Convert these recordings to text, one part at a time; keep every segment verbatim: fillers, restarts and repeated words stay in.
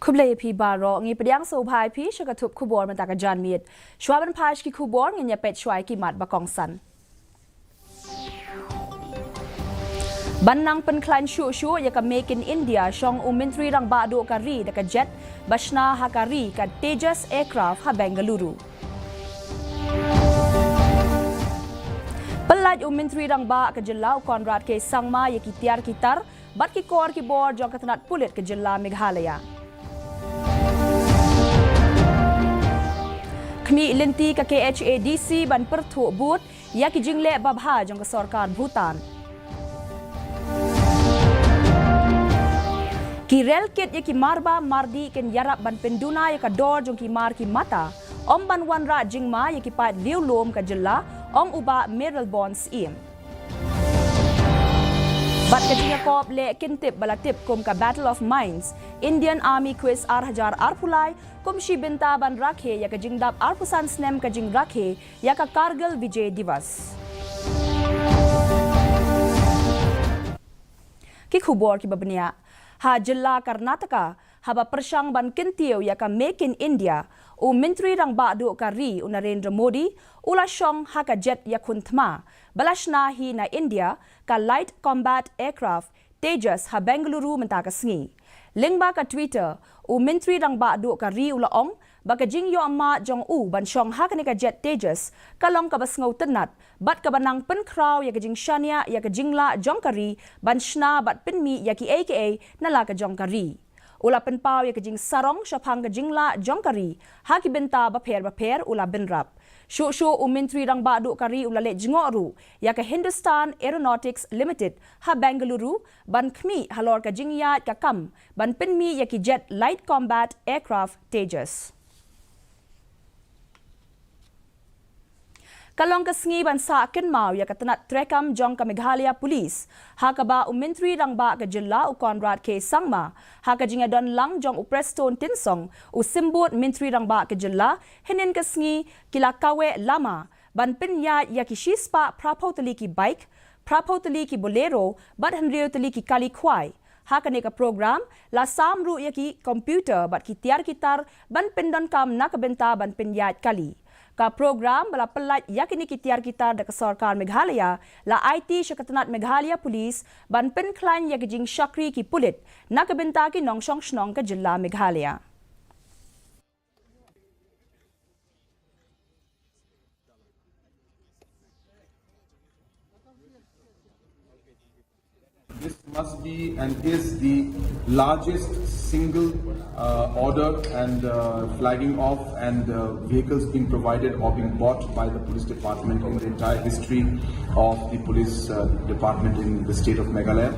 Khublei ïa phi baroh, ngi pdiang sngewbha ïa phi sha ka thup khubor mynta ka janmiet. Shuwa ban phai sha ki khubor, ngin ïa peit shuwa ïa ki mat ba kongsan. Ban nang pynkhlaiñ shuh shuh ïa ka Make in India, shong u Myntri Rangbah Duh ka ri da ka jet ba shna ha ka ri, ka Tejas Aircraft, ha Bengaluru. Pyllait u Myntri Rangbah ka jylla u Conrad K Sangma ïa ki tiar ki tar bad ki kor ki bor jong ka tnat pulit ka jylla Meghalaya. Khmih lynti ka K H A D C ban pyrthuh bud ïa ki jingleh babha jong ka sorkar Bhutan. Ki rel kit ïa ki marba mardih kin ïarap ban pynduna ïa ka dor jong ki mar ki mata, ym ban wanrah jingma ïa ki paid riewlum ka jylla, ong u Bah Mayralborn Syiem. Bad ka jingïakop leh kyntip ba la tip kum ka Battle of Minds, Indian Army Quiz ar hajar arphew lai, kum shi bynta ban rakhe ïa ka jingdap arphew san snem ka jingrakhe ïa ka Kargil Vijay Diwas. Ki khubor kiba bniah. Ha jylla Karnataka, haba pyrshang ban kyntiew ïa ka Make in India, u Myntri Rangbah Duh ka ri u Narendra Modi u la shong ha ka jet ïakhun thma ba la shna hi na India, ka Light Combat Aircraft Tejas, ha Bengaluru mynta ka sngi. Lyngba ka Twitter, u Myntri Rangbah Duh ka ri u la ong ba ka jingïoh mad jong u ban shong ha kane ka jet Tejas ka long kaba sngewtynnat bad kaba nang pynkhraw ïa ka jingshaniah ïa ka jinglah jong ka ri ban shna bad pynmih ïa kiei kiei na la ka jong ka ri. U la pynpaw ïa ka jingsarong shaphang ka jinglah jong ka ri ha ki bynta bapher bapher, u la bynrap. Shuh shuh u Myntri Rangbah Duh ka ri u la leit jngoh ruh ïa ka Hindustan Aeronautics Limited ha Bengaluru ban khmih halor ka jingïaid ka kam ban pynmih ïa ki jet Light Combat Aircraft Tejas. Ka long ka sngi ban sah kynmaw ïa ka tnat treikam jong ka Meghalaya Police, ha kaba u Myntri Rangbah ka jylla u Conrad K Sangma, ha ka jingïadon lang jong u Prestone Tynsong, u Symbud Myntri Rangbah ka jylla, hynnin ka sngi ki la kaweh lama ban pynïaid ïa ki shispah phraphew tylli ki bike, phraphew tylli ki Bolero bad hynriew tylli ki kali khwai. Ha kane ka program la sam ruh ïa ki computer bad ki tiar ki tar ban pyndonkam na ka bynta ban pynïaid kali. Ka program ba la pyllait ïa kine ki tiar ki tar da ka sorkar Meghalaya la aiti sha ka tnat Meghalaya Police ban pynkhlaiñ ïa ka jingshakri ki pulit na ka bynta ki nongshong shnong ka jylla Meghalaya. This must be and is the largest single, uh, order and, uh, flagging off and, uh, vehicles being provided or being bought by the police department in the entire history of the police, uh, department in the state of Meghalaya.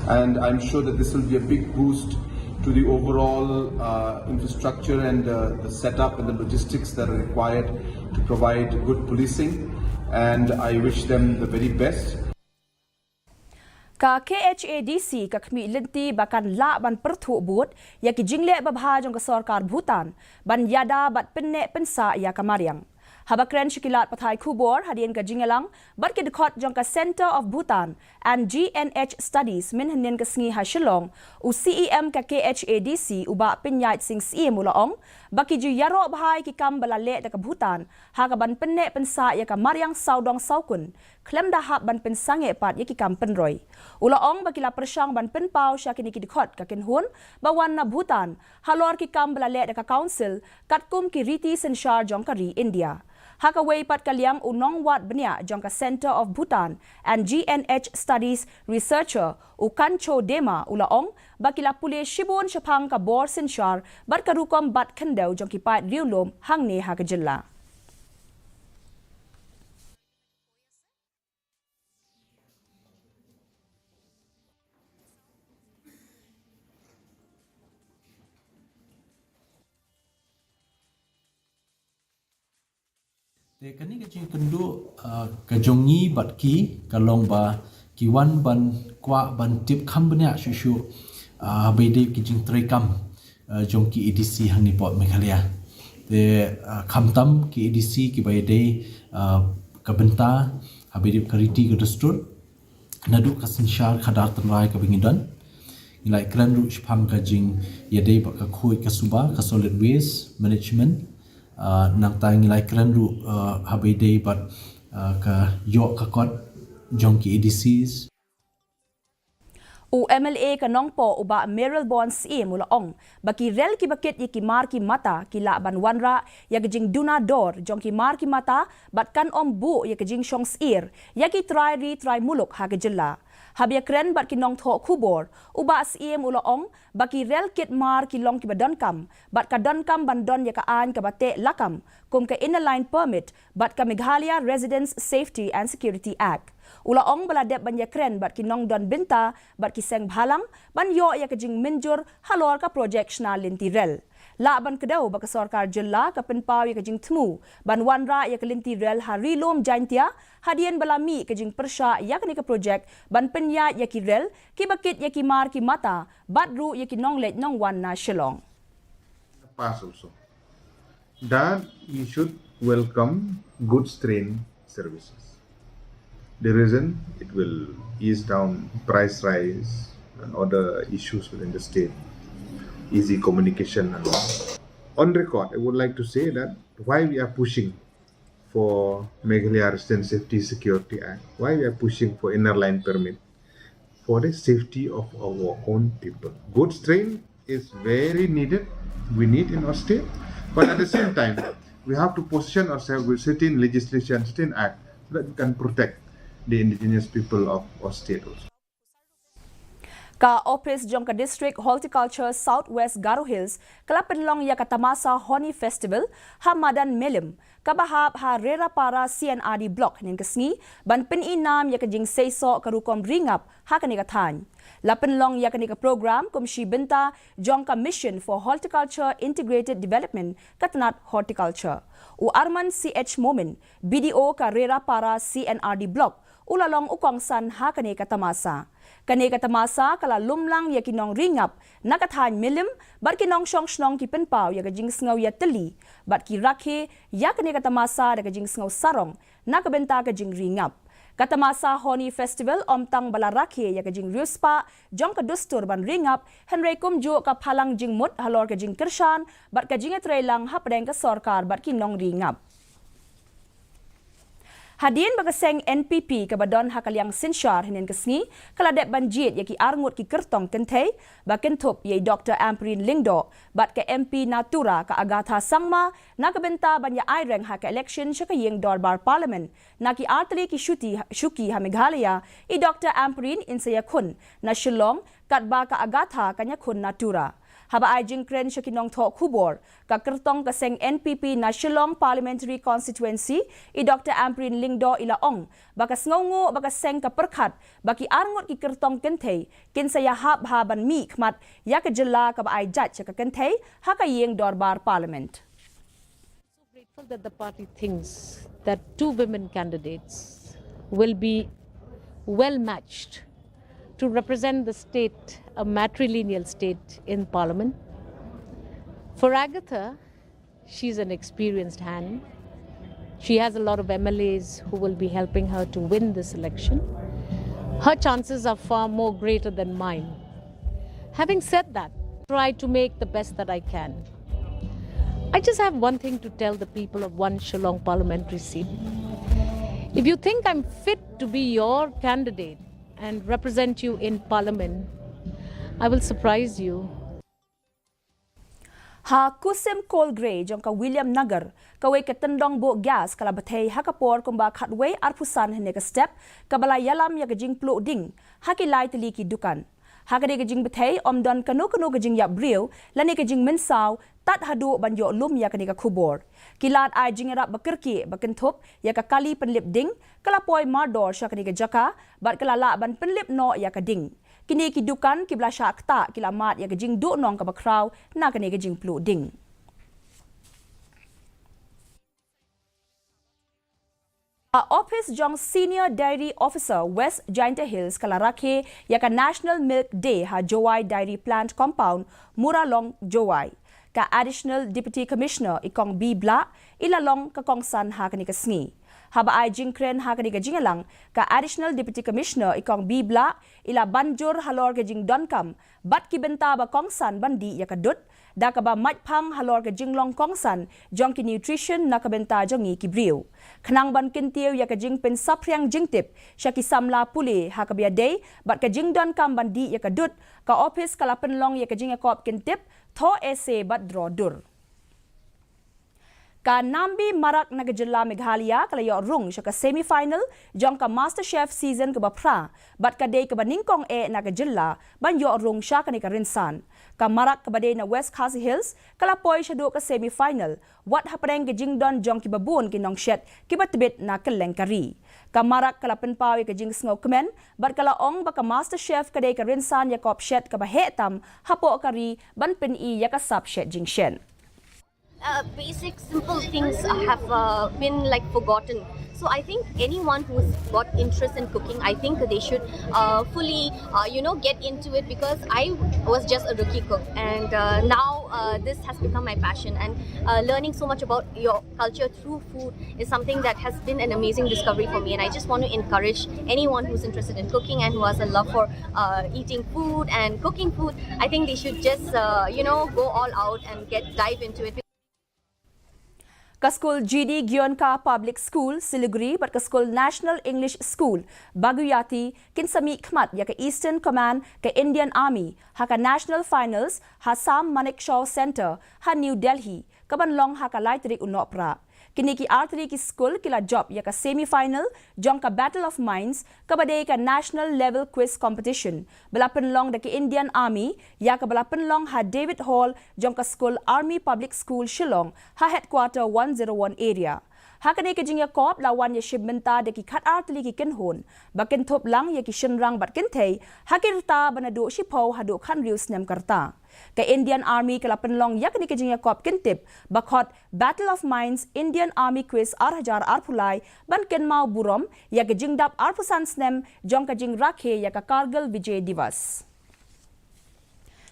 And I'm sure that this will be a big boost to the overall, uh, infrastructure and, uh, the setup and the logistics that are required to provide good policing. And I wish them the very best. Ka K H A D C ka khmih lynti ba kan lah ban pyrthuh bud ïa ki jingleh babha jong ka sorkar Bhutan ban ïada bad pynneh pynsah ïa ka mariang. Haba kren sha ki lad pathai khubor hadien ka jingïalang bad ki dkhot jong ka Centre of Bhutan and G N H Studies mynhynnin ka sngi ha Shillong, u C E M ka K H A D C u Bah Pynïaid Singh Syiem u la ong ba ki ju ïaroh bha ïa ki kam ba la leh da ka Bhutan ha ka ban pynneh pynsah ïa ka mariang sawdong sawkun khlem da hap ban pynsangeh pat ïa ki kam pynroi. U la ong ba ki la pyrshang ban pynpaw sha kine ki dkhot ka kynhun ba wan na Bhutan halor ki kam ba la leh da ka Council katkum ki riti synshar jong ka ri India. Ha kawei pat ka liang, u nongwad bniah jong ka Centre of Bhutan and G N H Studies researcher u Kancho Dema u la ong ba ki la pule shibun shaphang ka bor synshar bad ka rukom bat khyndew jong ki paid riewlum hangne ha ka jylla. Te kane ka jingkynduh, ah, ka jong ngi bad ki ka long ba ki wan ban kwah ban tip kham bniah shuh shuh, ah, ba ïadei ki jingtreikam, ah, jong ki A D C hangne poh Meghalaya. Te, ah, khamtam ki A D C kiba ïadei, ah, ka bynta haba ïadei ka riti ka dustur, naduh ka synshar khadar tynrai kaba ngi don. Ngi la ïakren ruh shaphang ka jingïadei bad ka khuid ka suba, ka solid waste management. Ah, nangta ngi la ïakren ruh, ah, haba ïadei bad, ah, ka ïoh ka kot jong ki A D Cs. U M L A ka Nongpoh u Bah Mayralborn Syiem u la ong ba ki rel kiba kit ïa ki mar ki mata ki lah ban wanrah ïa ka jingduna dor jong ki mar ki mata bad kan ym buh ïa ka jingshong syier ïa ki trai ri trai muluk ha ka jylla. Haba ïakren bad ki nongthoh khubor, u Bah Syiem u la ong ba ki rel kit mar ki long kiba donkam bad ka donkam ban don ïa ka aiñ kaba teh lakam kum ka Inner Line Permit bad ka Meghalaya Residents Safety and Security Act. U la ong ba la dep ban ïakren bad ki nongdon bynta bad ki seng bhalang ban ïoh ïa ka jingmynjur halor ka projek shna lynti rel. Lah ban kdew ba ka sorkar jylla ka pynpaw ïa ka jingthmu ban wanrah ïa ka lynti rel ha Ri Lum Jaintia hadien ba la mih ka jingpyrshah ïa kane ka projek ban pynïaid ïa ki rel kiba kit ïa ki mar ki mata bad ruh ïa ki nongleit nongwan na Shillong. Pass also. That we should welcome goods train services. The reason, it will ease down price rise and other issues within the state, easy communication and all. On record, I would like to say that why we are pushing for Meghalaya Resident Safety Security Act, why we are pushing for inner line permit, for the safety of our own people. Goods train is very needed, we need in our state, but at the same time, we have to position ourselves with certain legislation, certain act, so that we can protect the indigenous people of our state also. Ka ophis jong ka District Horticulture South West Garo Hills ka la pynlong ïa ka tamasa Honi Festival ha madan Melim kaba hap ha Rerapara C and R D Block hynnin ka sngi ban pyni nam ïa ka jingseisoh ka rukom ri ngap ha kane ka thaiñ. La pynlong ïa kane ka program kum shi bynta jong ka Mission for Horticulture Integrated Development ka tnat Horticulture. U Arman C H Momin, B D O ka Rerapara C and R D Block, u la long u kongsan ha kane ka tamasa. Kane ka tamasa ka la lumlang ïa ki nongri ngap na ka thaiñ Melim bad ki nongshong shnong ki pynpaw ïa ka jingsngew ïa tylli bad ki rakhe ïa kane ka tamasa da ka jingsngew sarong na ka bynta ka jingri ngap. Ka tamasa Honi Festival ym tang ba la rakhe ïa ka jingriewspah jong ka dustur ban ri ngap, hynrei kumjuh ka phalang jingmut halor ka jingkyrshan bad ka jingïatreilang hapdeng ka sorkar bad ki nongri ngap. Hadien ba ka seng N P P kaba don ha ka liang synshar hynnin ka sngi ka la dep ban jied ïa ki arngut ki kyrtong kynthei ba kynthup ïa i Doctor Ampareen Lyngdoh bad ka M P na Tura ka Agatha Sangma na ka bynta ban ïa aireng ha ka election sha ka ïing dorbar Parliament. Na ki artylli ki shuki ha Meghalaya, i Doctor Ampareen in sa ïakhun na Shillong katba ka Agatha kan ïakhun na Tura. Haba ai jingkren sha ki nongthoh khubor, ka kyrtong ka seng N P P na Shillong Parliamentary Constituency, i Doctor Ampareen Lyngdoh i la ong ba ka sngewnguh ba ka seng ka pyrkhat ba ki arngut ki kyrtong kynthei kin sa ïahap bha ban mihkhmat ïa ka jylla kaba ai jait sha ka kynthei ha ka ïing dorbar Parliament. Grateful that the party thinks that two women candidates will be well matched to represent the state, a matrilineal state, in Parliament. For Agatha, she's an experienced hand. She has a lot of M L As who will be helping her to win this election. Her chances are far more greater than mine. Having said that, try to make the best that I can. I just have one thing to tell the people of one Shillong parliamentary seat. If you think I'm fit to be your candidate and represent you in parliament, I will surprise you. Ha Kusim Coal Grade jong ka William Nagar, kawei ka tyndong buh gas ka la bthei ha ka por kumba khatwei arphew san hynne ka step, kaba la ïalam ïa ka jingpluh ding ha ki lai tylli ki dukan. Ha kane ka jingbthei ym don kano kano ka jingïap briew lane ka jingmynsaw tad haduh ban ïoh lum ïa kane ka khubor. Ki lad ai jingïarap ba kyrkieh ba kynthup ïa ka kali pynlip ding ka la poi mardor sha kane ka jaka bad ka la lah ban pynlip noh ïa ka ding. Kine ki dukan kiba la shah ktah ki la mad ïa ka jingduhnong kaba khraw na kane ka jingpluh ding. Ka ophis jong Senior Dairy Officer West Jaintia Hills ka la rakhe ïa ka National Milk Day ha Jowai Dairy Plant Compound, Muralong, Jowai. Ka Additional Deputy Commissioner i Kong B Blah i la long ka kongsan ha kane ka sngi. Haba ai jingkren ha kane ka jingïalang, ka Additional Deputy Commissioner i Kong B Blah i la ban jur halor ka jingdonkam bad ki bynta ba kongsan ban dih ïa ka dud, da kaba mait phang halor ka jinglong kongsan jong ki nutrition na ka bynta jong ngi ki briew. Khnang ban kyntiew ïa ka jingpynsaphriang jingtip sha ki samla pule ha kaba ïadei bad ka jingdonkam ban dih ïa ka dud, ka ophis ka la pynlong ïa ka jingïakop kyntip, thoh essay bad draw dur. Ka Nambi Marak na ka jylla Meghalaya ka la ïoh rung sha ka semi final jong ka Master Chef season kaba phra, bad ka dei kaba nyngkong eh na ka jylla ban ïoh rung sha kane ka rynsan. Ka Marak kaba dei na West Khasi Hills ka la poi shaduh ka semi final, wat hapdeng ka jingdon jong kiba bun ki nongshet kiba tbit na kylleng ka ri. Ka Marak ka la pynpaw ïa ka jingsngewkmen bad ka la ong ba ka Master Chef ka dei ka rynsan ïakop shet kaba heh tam hapoh ka ri ban pyni ïa ka sap shet jingshet. Uh, basic, simple things have uh, been like forgotten. So I think anyone who's got interest in cooking, I think they should uh, fully, uh, you know, get into it, because I was just a rookie cook, and uh, now uh, this has become my passion. And uh, learning so much about your culture through food is something that has been an amazing discovery for me. And I just want to encourage anyone who's interested in cooking and who has a love for uh, eating food and cooking food. I think they should just, uh, you know, go all out and get dive into it. Ka skul G D Gyoenka Public School, Siliguri bad ka skul National English School, Baguiati kin sa mih khmat ïa ka Eastern Command ka Indian Army ha ka National Finals ha Sam Manekshaw Centre ha New Delhi, kaban long ha ka lai tarik u Nohprah. Kine ki artylli ki skul ki la jop ïa ka semi final jong ka Battle of Minds, kaba dei ka national level quiz competition ba la pynlong da ka Indian Army, ïa kaba la pynlong ha David Hall jong ka skul Army Public School Shillong, ha headquarter one zero one area. Ha kane ka jingïakop la wan ïashim bynta da ki khatar tylli ki kynhun ba kynthup lang ïa ki shynrang bad kynthei ha ki rta ba naduh shiphew haduh khathynriew snem ka rta. Ka Indian Army ka la pynlong ïa kane ka jingïakop kyntip ba khot Battle of Minds Indian Army Quiz ar hajar arphew lai, ban kynmaw burom ïa ka jingdap arphew san snem jong ka jingrakhe ïa ka Kargil Vijay Diwas.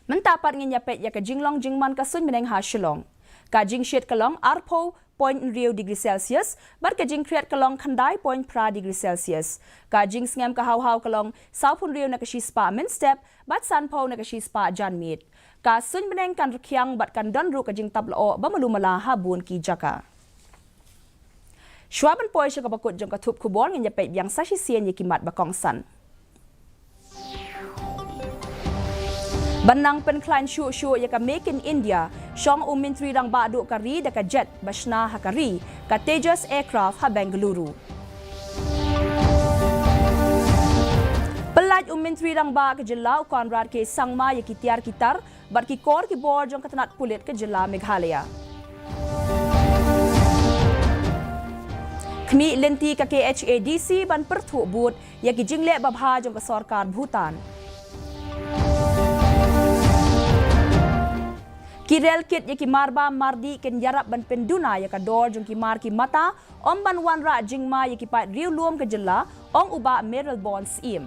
Mynta pat ngin ïa peit ïa ka jinglong jingman ka suiñ bneng ha Shillong. Ka jingshit ka long arphew point hynriew degree Celsius, bad ka jingkhriat ka long khyndai point phra degree Celsius. Ka jingsngem ka haw haw ka long sawphew hynriew na ka shispah mynstep, bad sanphew na ka shispah janmiet. Ka suiñ bneng kan rkhiang bad kan don ruh ka jingtap lyoh ba malu mala ha bun ki jaka. Shuwa ban poi sha kaba kut jong ka thup khubor, ngin ïa peit biang sa shisien ïa ki mat ba kongsan. Ban nang pynkhlaiñ shuh shuh ïa ka Make in India, shong u Myntri Rangbah Duh ka ri da ka jet ba shna ha ka ri, ka Tejas Aircraft ha Bengaluru. Pyllait u Myntri Rangbah ka jylla u Conrad K Sangma ïa ki tiar ki tar bad ki kor ki bor jong ka tnat pulit ka jylla Meghalaya. Khmih lynti ka K H A D C ban pyrthuh bud ïa ki jingleh babha jong ka sorkar Bhutan. Ki rel kit ïa ki marbam mardih kin ïarap ban pynduna ïa ka dor jong ki mar ki mata, ym ban wanrah jingma ïa ki paid riewlum ka jylla, ong u Bah Mayralborn Syiem.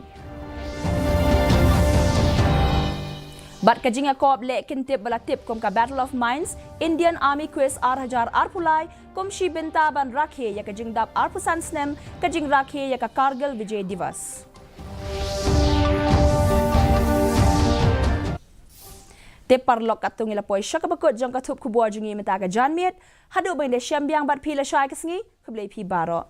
Bad ka jingïakop leh kyntip ba la tip kum ka Battle of Minds, Indian Army Quiz ar hajar arphew lai, kum shi bynta ban rakhe ïa ka jingdap arphew san snem ka jingrakhe ïa ka Kargil Vijay Diwas. Te paralok, katto ngi la poi sha kaba kut jong ka thup khubor jong ngi mynta ka janmiet. Haduh ban da shem biang bad phi lashai ka sngi, khublei phi baroh.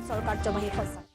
Sorkar jong hi khonsa.